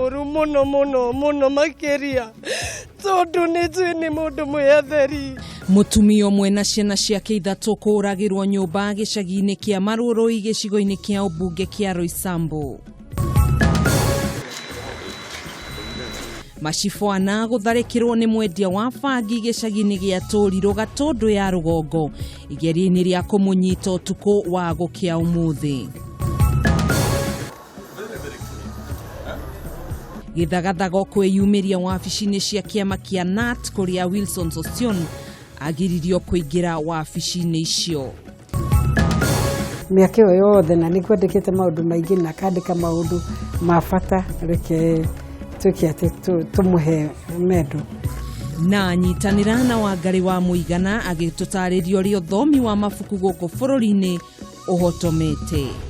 mũru mũno mũno mũno makĩria tondũ nĩ njũĩ nĩ mũndũ mwĩatheri. Mũtumia ũmwe na ciana ciake ithatũ kũũragĩrwo nyũmba gĩcagi-inĩ kĩa Marũrũi gĩcigo-inĩ kĩa ũmbunge kĩa Roysambu. Macibũ ana gũtharĩkĩrwo nĩ mwendia wa bangi gĩcagi-inĩ gĩa Tũrirũ Gatũndũ ya rũgongo igeria-inĩ rĩa kũmũnyita ũtukũ wa gũkĩa ũmũthĩ. Gĩthagathago kwĩyumĩria wabici-inĩ cia kĩama kĩa NAT kũrĩa Wilson Sossion agiririo kũingĩra wabici-inĩ icio. Mĩaka ĩyo yothe na nĩ kwandĩkĩte maũndũ maingĩ na akandĩka maũndũ ma bata, reke twĩke atĩ tũmũhe mendo. Na nyitanĩra na Wangarĩ wa Mũigana agĩtũtarĩria ũrĩa ũthomi wa mabuku gũkũ bũrũri-inĩ ũhotomete.